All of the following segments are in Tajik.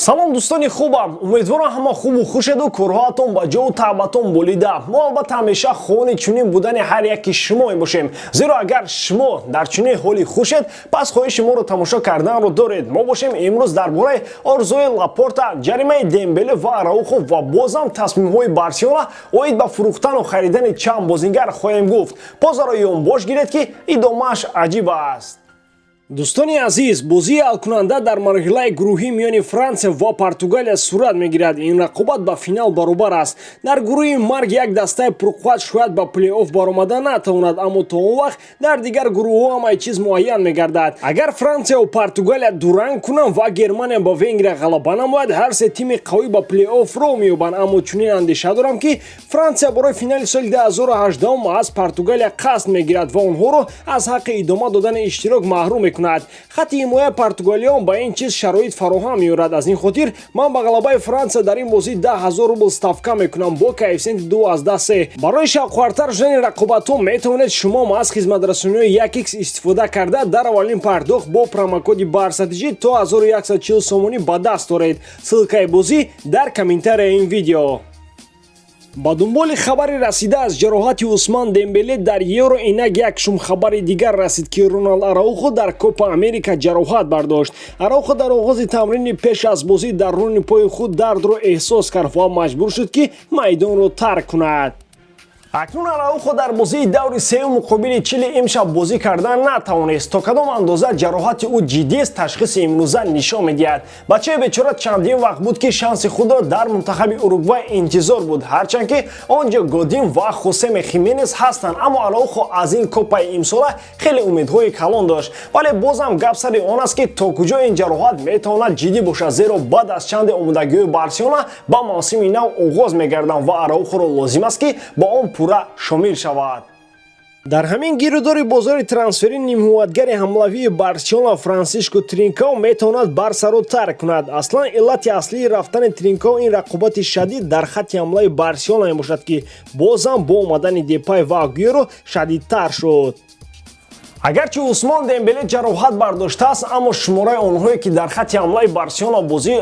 Салом, дӯстони хубам! Умедворам, ҳама хубу хушеду корҳоатон ба ҷову таъбатон болида. Мо албатта ҳамеша хоҳони чунин будани ҳар яки шумо мебошем, зеро агар шумо дар чунин ҳоли хушед, пас хоҳиши моро тамошо карданро доред. Мо бошем, имрӯз дар бораи орзуи Лапорта, ҷаримаи Дембеле ва Араухо ва бозам тасмимҳои Барселона оид ба фурӯхтану харидани чанд бозингар хоҳем гуфт. Позаро ёнбош гиред, ки идомааш аҷиб аст. Дӯстони азиз, бозии ҳалкунанда дар марҳилаи гурӯҳӣ миёни Франсия ва Португалия сурат мегирад. Ин рақобат ба финал баробар аст. Дар гурӯҳи марг як дастаи пурқувват шояд ба плей-офф баромада натавонад, аммо то он вақт дар дигар гурӯҳҳо ҳамаи чиз муайян мегардад. Агар Франсияву Португалия дуранг кунанд ва Германия ба Венгрия ғалаба намояд, ҳар се тими қавӣ ба плей-офф роҳ меёбанд. Аммо чунин андеша дорам, ки Франсия барои финали соли 2018 аз Португалия қасд мегирад ва онҳоро аз ҳаққи идома додани иштирок маҳрум мекунад. Хатти ҳимояи португалиён ба ин чиз шароит фароҳам меорад. Аз ин хотир ман ба ғалабаи Франсия дар ин бозӣ 10 000 рубл ставка мекунам бо коэффисиенти 2,3. Барои шавқовартар шудани рақобатҳо метавонед шумо аз хизматрасониҳои 1x истифода карда, дар аввалин пардохт бо промокоди БАРСАТЖ то 1140 сомонӣ ба даст оред. Ссылкаи бозӣ дар комментарияи ин видео. Ба дунболи хабари расида аз ҷароҳати Усман Дембеле дар Евро, инак як шумхабари дигар расид, ки Роналд Араухо дар Копа Америка ҷароҳат бардошт. Араухо дар оғози тамрини пеш аз бозӣ дар руни пои худ дардро эҳсос кард ва маҷбур шуд, ки майдонро тарк кунад. Акнун Араухо дар бозии даври сеюм муқобили Чили имшаб бозӣ кардан натавонист. То кадом андоза ҷароҳати ӯ ҷиддист, ташхиси имрӯза нишон медиҳад. Бачаи бечора чандин вақт буд, ки шанси худро дар мунтахаби Уругвай интизор буд. Ҳарчанд ки он ҷо Годин ва Хосеме Хименес ҳастанд, аммо Араухо аз ин копаи имсола хеле умедҳои калон дошт. Вале бозам гап сари он аст, ки то куҷо ин ҷароҳат метавонад ҷиддӣ бошад, зеро баъд аз чанде омодагиҳои Барселона ба мавсими нав оғоз мегарданд ва Араухоро лозим аст, ки ба он пурра шомил шавад. Дар ҳамин гирудори бозори трансферӣ нимҳувватгари ҳамлавии Барселона Франсишко Тринкао метавонад Барсаро тарк кунад. Аслан иллати аслии рафтани Тринкао ин рақобати шадид дар хатти ҳамлаи Барселона мебошад, ки бозам бо омадани Депай ва Агуеро шадидтар шуд. Агарчи Усмон Дембеле ҷароҳат бардоштааст, аммо шумораи онҳое, ки дар хатти ҳамлаи Барселона бозӣ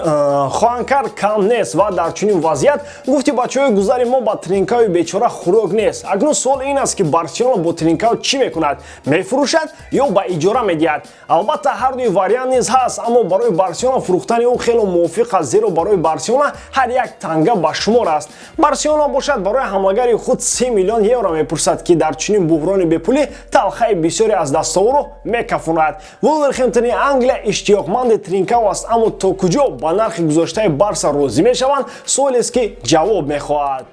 хоҳанд кард, кам нест ва дар чунин вазъият, гуфти бачаҳои гузари мо, ба Тринкаои бечора хӯрок нест. Акнун суол ин аст, ки Барселона бо Тринкао чӣ мекунад: мефурӯшад ё ба иҷора медиҳад? Албатта, ҳардуи вариант низ ҳаст, аммо барои Барселона фурӯхтани ӯ хело мувофиқ аст, зеро барои Барселона ҳар як танга ба шумор аст. Барселона бошад, барои ҳамлагари худ 3 миллион евро мепурсад, ки дар чунин буҳрони бепулӣ талхаи бисёре аз дастаҳоро мекафонад. Вулверхемптони Англия иштиёқманди Тринкао аст, аммо то куҷо ба нархи гузоштаи Барса розӣ мешаванд, суолест, ки ҷавоб мехоҳад.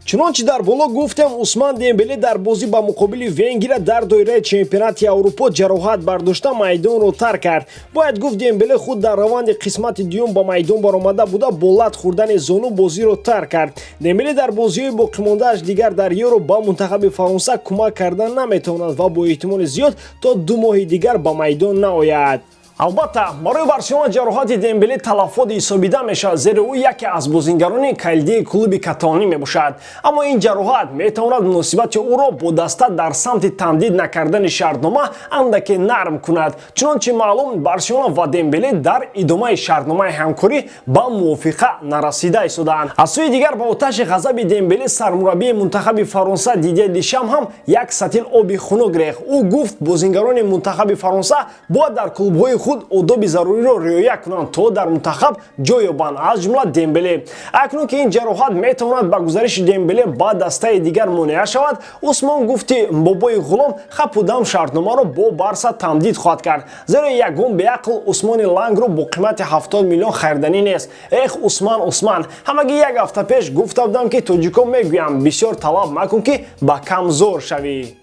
Чунончи дар боло гуфтем, Усман Дембеле дар бозӣ ба муқобили Венгрия дар доираи чемпионати Аврупо ҷароҳат бардошта, майдонро тарк кард. Бояд гуфт, Дембеле худ дар раванди қисмати дуюм ба майдон баромада буда, бо лат хӯрдани зону бозиро тарк кард. Дембеле дар бозиҳои боқимондааш дигар дар Евро ба мунтахаби Фаронса кӯмак кардан наметавонад ва бо эҳтимоли зиёд то 2 моҳи дигар ба майдон наояд. Албатта, барои Барселона ҷароҳати Дембеле талафот ҳисобида мешавад, зеро ӯ яке аз бозингарони калидии клуби каталонӣ мебошад. Аммо ин ҷароҳат метавонад муносибати ӯро бо даста дар самти тамдид накардани шартнома андаке нарм кунад. Чунончи маълум, Барселона ва Дембеле дар идомаи шартномаи ҳамкорӣ ба мувофиқа нарасида истодаанд. Аз сӯи дигар, ба оташи ғазаби Дембеле сармураббии мунтахаби Фаронса Дидье Дешам ҳам як сатил оби хунук рехт. Ӯ гуфт, бозингарони мунтахаби Фаронса бояд дар клубҳои худ одоби заруриро риоя кунанд, то дар мунтахаб ҷой ёбанд, аз ҷумла Дембеле. Акнун ки ин ҷароҳат метавонад ба гузариши Дембеле ба дастаи дигар монеа шавад, Усмон, гуфти бобои ғулом, хапудам шартномаро бо Барса тамдид хоҳад кард, зеро ягон беақл Усмони Лангро бо қимати 70 миллион хариданӣ нест. Эх, Усман, Усман, ҳамагӣ як ҳафта пеш гуфта будам, ки тоҷикон мегӯянд: бисёр талаб макун, ки ба кам зор шавӣ.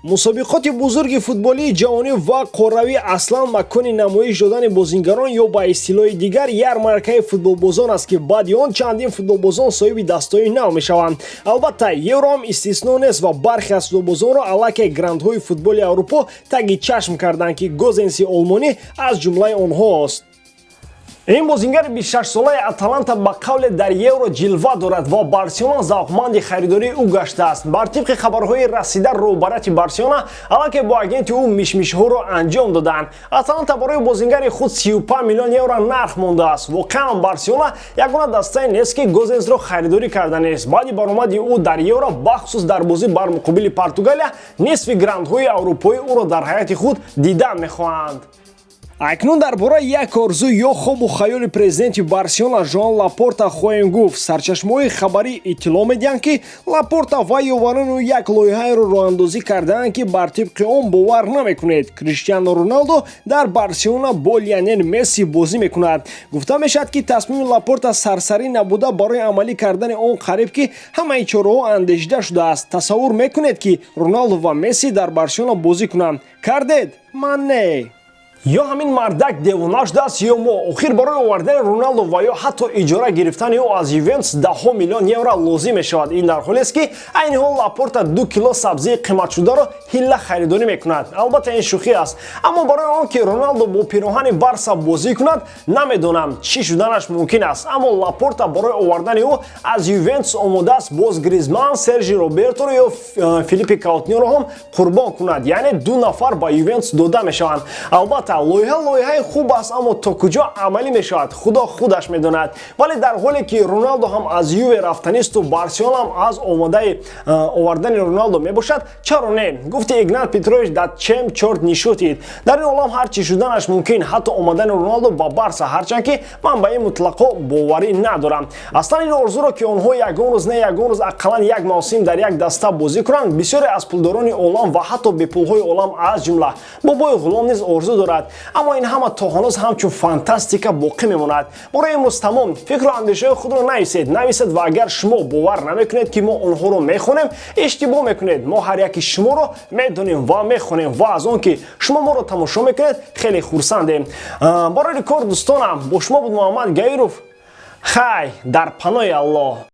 Мусобиқоти бузурги футболии ҷаҳонӣ ва қорравӣ аслан макони намоиш додани бозингарон ё ба истилоҳи дигар ярмаркаи футболбозон аст, ки баъди он чандин футболбозон соҳиби дастҳои нав мешаванд. Албатта, Евро ҳам истисно нест ва бархе аз футболбозонро аллакай грандҳои футболи Аврупо таги чашм карданд, ки Гозенси олмонӣ аз ҷумлаи онҳост. Ин бозингари 26-солаи Аталанта, ба қавле, дар Евро ҷилва дорад ва Барселона завқманди харидории ӯ гаштааст. Бар тибқи хабарҳои расида, роҳбарияти Барселона аллакай бо агенти ӯ мишмишҳоро анҷом додаанд. Аталанта барои бозингари худ 35 миллион евро нарх мондааст. Воқеан, Барселона ягона дастае нест, ки Гозенсро харидорӣ карда нест. Баъди баромади ӯ дар Евро, бахусус дар бозӣ бар муқобили Португалия, нисфи грандҳои аврупоӣ ӯро дар ҳайати худ дидан мехоҳанд. Акнун дар бораи як орзу ё хобу хаёли президенти Барселона Жоан Лапорта хоҳем гуфт. Сарчашмаҳои хабарӣ иттилоъ медиҳанд, ки Лапорта ва ёварони ӯ як лоиҳаеро роҳандозӣ кардаанд, ки бар тибқи он, бовар намекунед, Криштиану Роналдо дар Барселона бо Лионел Месси бозӣ мекунад. Гуфта мешавад, ки тасмими Лапорта сарсарӣ набуда, барои амалӣ кардани он қариб ки ҳамаи чораҳо андешида шудааст. Тасаввур мекунед, ки Роналдо ва Месси дар Барселона бозӣ кунанд? Кардед? Ман не. Ё ҳамин мардак девона шудааст, ё мо. Охир барои овардани Роналдо ва ё ҳатто иҷора гирифтани ӯ аз Ювентус даҳҳо миллион евро лозим мешавад. Ин дар ҳолест, ки айни ҳол Лапорта 2 кило сабзии қиматшударо ҳилла харидорӣ мекунад. Албатта, ин шӯхӣ аст, аммо барои он ки Роналдо бо пироҳани Барса бозӣ кунад, намедонам, чӣ шуданаш мумкин аст, аммо Лапорта барои овардани ӯ аз Ювентус омода аст боз Гризман, Сержи Роберторо ё Филиппи Каутиньоро ҳам қурбон кунад, яъне ду нафар ба Ювентус дода мешаванд. Албатта, лоиҳа лоиҳаи хуб аст, аммо то куҷо амалӣ мешавад, Худо худаш медонад. Вале дар ҳоле ки Роналдо ҳам аз Юве рафтанисту Барселона ҳам аз омодаи овардани Роналдо мебошад, чаро не? Гуфти Игнат Петрович: «Да чем чёрт не шутит». Дар ин олам ҳар чӣ шуданаш мумкин, ҳатто омадани Роналдо ба Барса, ҳарчанд ки ман ба ин мутлақо боварӣ надорам. Аслан ин орзуро, ки онҳо ягон рӯз, не, ягон рӯз, ақаллан як мавсим дар як даста бозӣ кунанд, бисёре аз пулдорони олам ва ҳатто бепулҳои олам, аз ҷумла бобои Ғулом низ орзу дорад, аммо ин ҳама то ҳанӯз ҳамчун фантастика боқӣ мемонад. Барои имрӯз тамом. Фикру андешаҳои худро нависед, нависед ва агар шумо бовар намекунед, ки мо онҳоро мехонем, иштибоҳ мекунед. Мо ҳар яки шуморо медонем ва мехонем ва аз он ки шумо моро тамошо мекунед, хеле хурсандем. Барои кор, дӯстонам, бо шумо буд Муҳаммад Гаиров. Хай, дар панои Аллоҳ.